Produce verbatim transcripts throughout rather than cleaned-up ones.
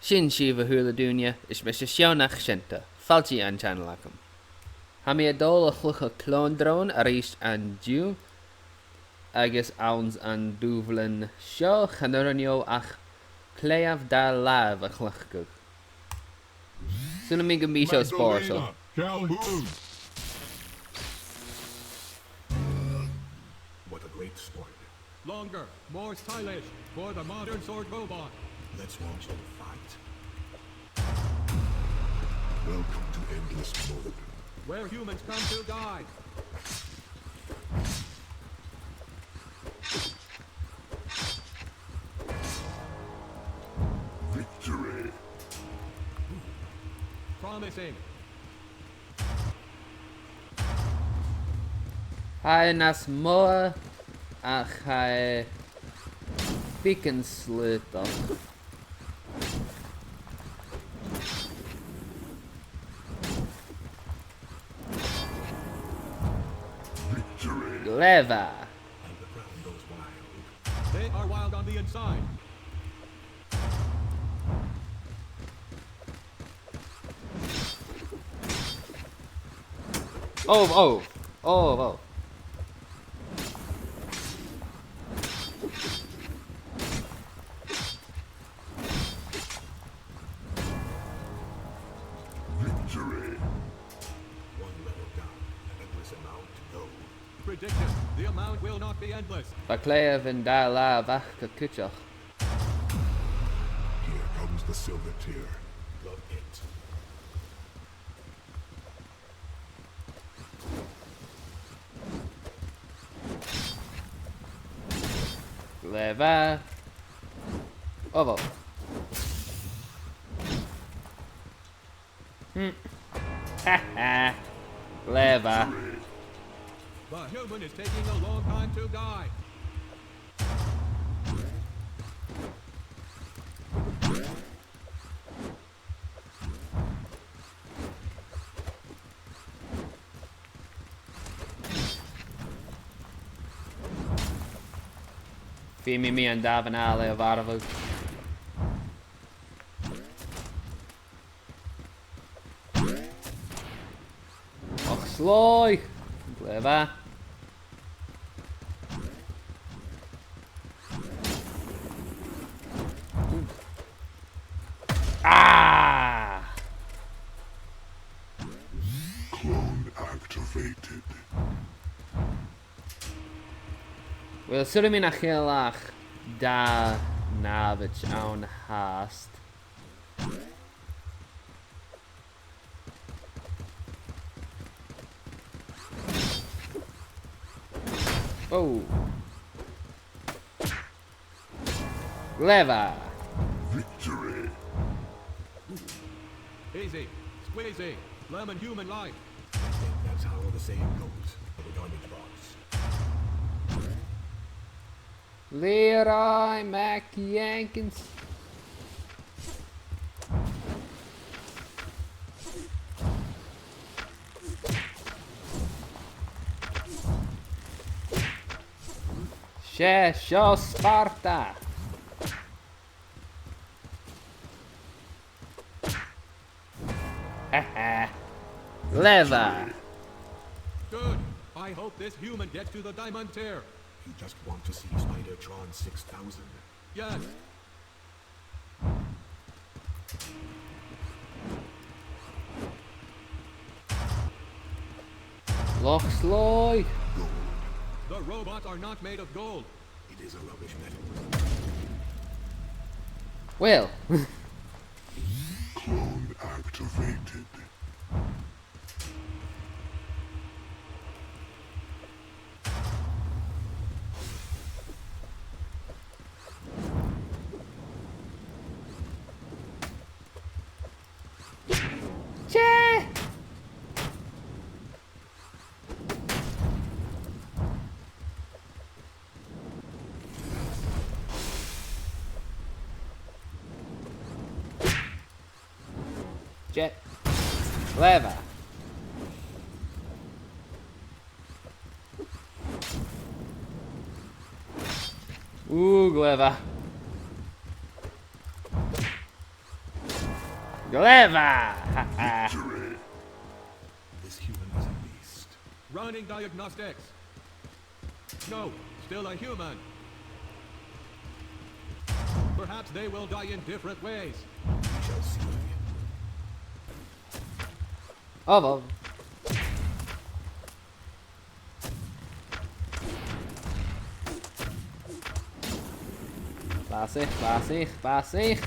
Sin sibh, a h-uile duine, is mise Seann Seanta. Fàilte dhan channel agam. Tha mi a' dol a chluich Clone Drone a-rithist an-diugh, agus anns an dùbhlan seo chan urrainn dhomh ach claidheamh dà làimh a chleachdadh. Saoilidh mi gum bi seo spòrsail. What a great sport. Longer, more stylish, for the modern sword robot. Let's watch them fight. Welcome to Endless Mode. Where humans come to die. Victory. Promising. Tha e nas motha ach tha e beagan slaodach. Victory. Glè mhath. And the crowd goes wild. They are wild on the inside. Oh, oh. Oh, oh. Victory. One level down, an endless amount to go. Prediction, the amount will not be endless. Tha claidheamh dà làimh aca cuideachd. Here comes the silver tear. Love it. Glè mhath. Oh, wow. Hmm. Ha ha. Glè mhath. The human is taking a long time to die. Feumaidh mi an damhan-alla a mharbhadh. Och, slaodh! Glè mhath. Ah! Clone activated. Uill, saoilidh mi nach eil ach dà nàmhaid ann fhathast. Oh. Glè mhath. Victory. Easy, squeezy, lemon human life. I think that's how the saying goes. The garbage box. Leroy Mac Jenkins. 'S e seo Sparta. Ha ha. Glè mhath. Good. I hope this human gets to the diamond tier. You just want to see Spider-Tron six thousand. Yes. Loch Sloy. The robots are not made of gold. It is a rubbish metal. Well. Clone activated. Tè! Jet. Glè mhath. Ooh, glè mhath. Glè mhath! Ha ha! Victory. This human is a beast. Running diagnostics. No, still a human. Perhaps they will die in different ways. We shall see. Oh, well. Bàsaich, bàsaich, bàsaich.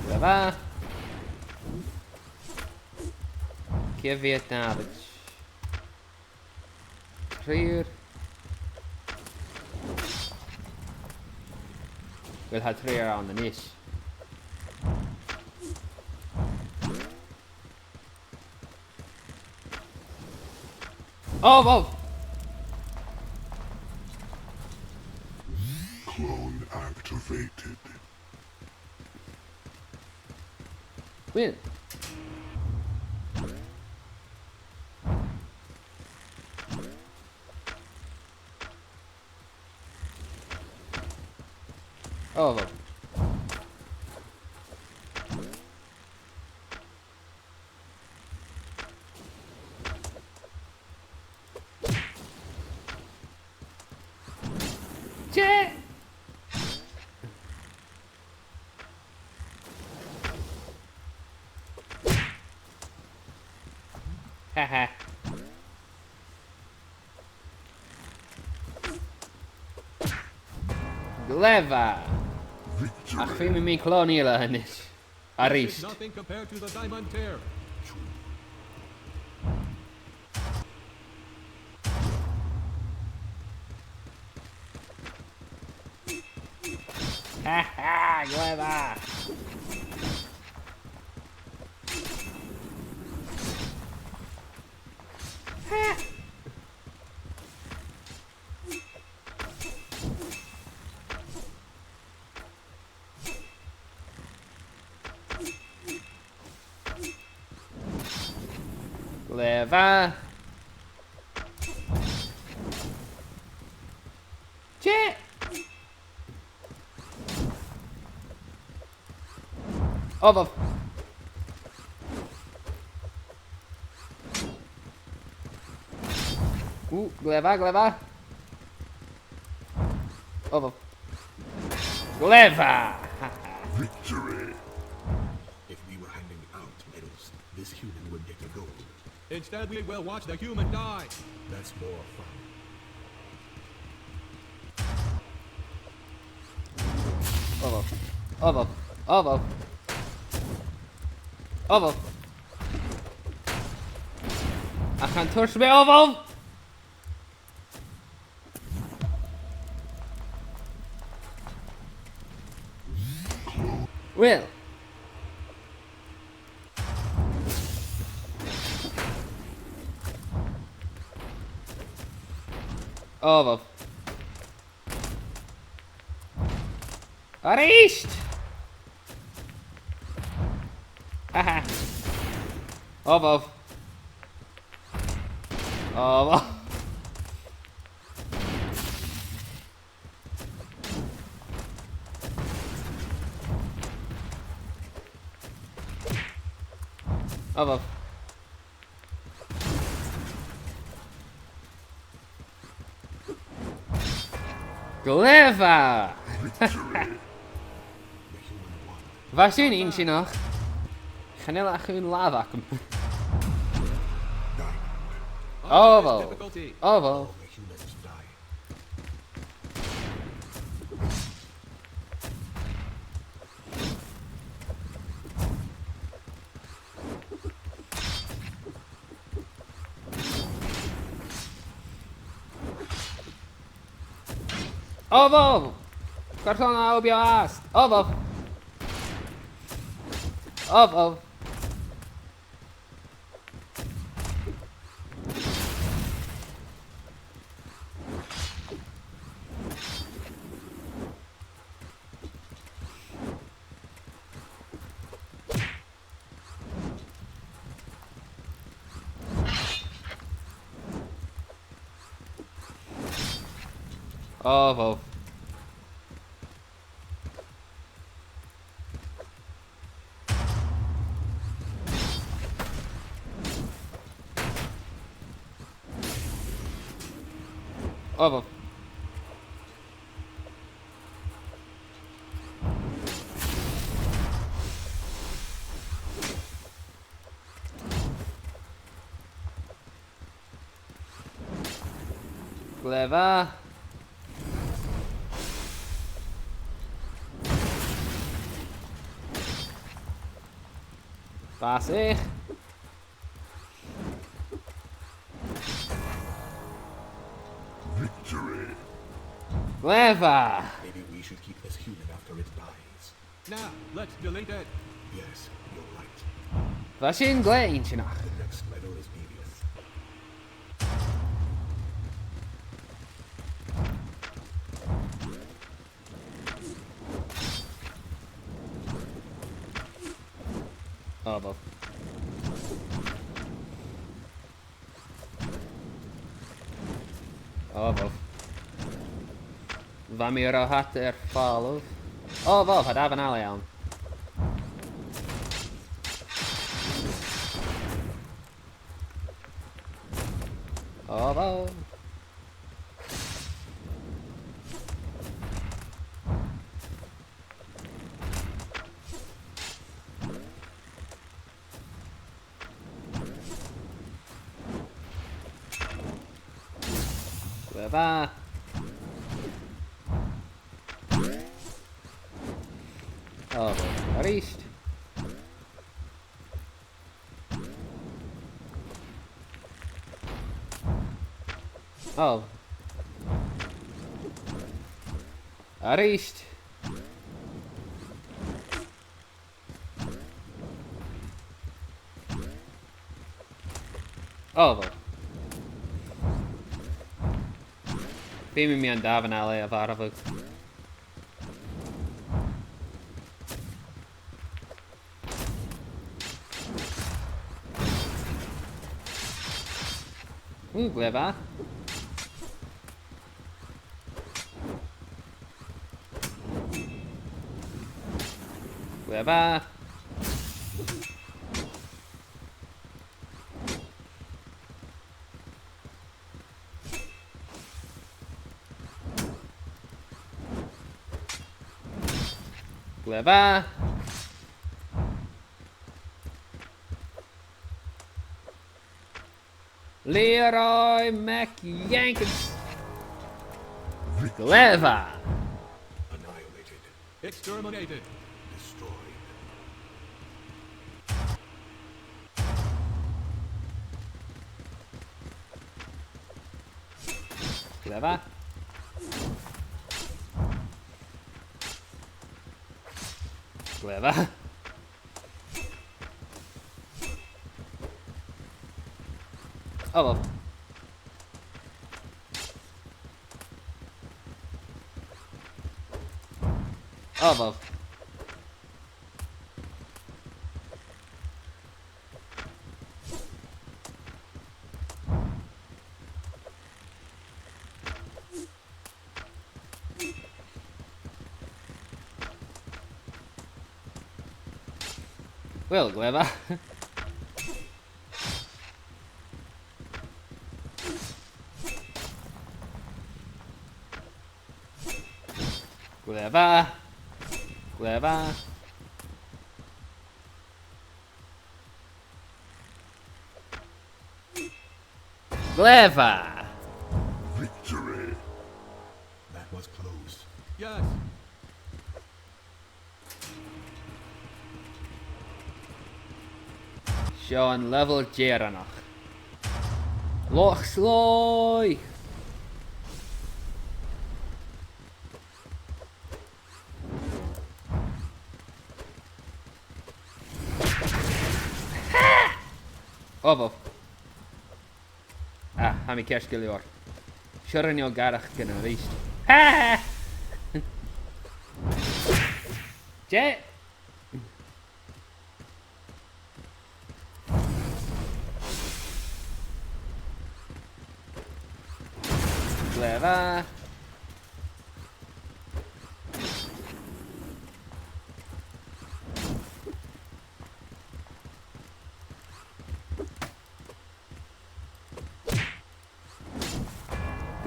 Glè mhath. Cò mheud a th' ann? Triùir. Uill, tha triùir ann a-nis. Oh, oh! Clone activated. Wait. Oh, well. Tè! Ha ha. Glè mhath. Victory. Ach feumaidh mi clòimh eile a-nis. A-rithist. This is nothing compared to the Diamond Tear. Ha ha, glè mhath. Ha. Glè mhath. Tè! Oh, well. Ù, glè mhath, glè mhath. Oh, well. Glè mhath. Victory. If we were handing out medals, this human would get the gold. Instead, we will watch the human die. That's more fun. Oh, well. Oh, well. Oh, well. Oh, well. Ach chan tuirt mi, oh, well. Well. Oh, well. A-rithist! Aha! Oh, well. Oh, well. Oh, well. Glè mhath! Bha sin inntinneach. Chan eil ach aon làmh agam. Oh, well. Oh, well. Oh, wow! Carson a tha e beò fhathast? Oh, wow! Oh, wow! Oh, wow. Obh obh. Glè mhath. Bàsach. Victory. Glè mhath. Maybe we should keep this human after it dies. Nah, let's delete it. Yes, you're right. Bha sin glè inntinneach. The next medal is Mevius. Obh obh. Obh obh. Bha mi ro fhada air falbh. Obh obh, tha damhan-allaidh ann. Obh obh. Glè mhath. Obh obh. A-rithist. Obh. A-rithist. Obh obh. Feumaidh mi an damhan-allaidh a mharbhadh. Ù, glè mhath. Glè mhath. Glè mhath. Leroy McJenkins. Glè mhath. Annihilated. Exterminated. Destroyed. Glè mhath. Glè mhath. Obh obh. Obh obh. Uill, glè mhath. Glè mhath. Glè mhath. Glè mhath. Victory. That was close. Yes. Seo an leibheil deireannach. Loch Slòigh! Obh obh. Ah, tha mi ceart gu leòr. Seo an neo-ghearradh gun a-rithist. Ha! Dè? Glè mhath.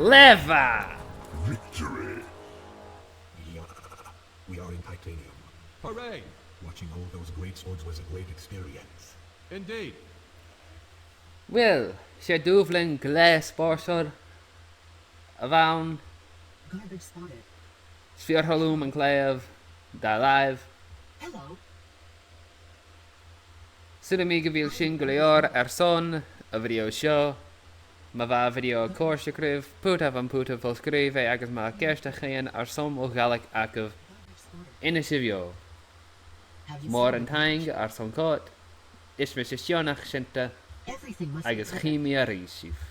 Leva! Victory! Yeah, we are in titanium. Hooray! Watching all those great swords was a great experience. Indeed. Uill, 's e dùbhlan glè spòrsail a bh' ann. Garbage spotted. 'S fìor thoil leam an claidheamh, dà làimh. Hello. Saoilidh mi gu bheil sin gu leòr airson a' bhideo seo. Ma bha a' bhideo a' còrdadh ribh, putaibh am putan fo-sgrìobhadh agus ma tha ceist agaibh airson mo Ghàidhlig agaibh, innsibh dhomh. Mòran taing airson coimhead, is mise Seonach Seunta, agus chì mi a-rithist sibh.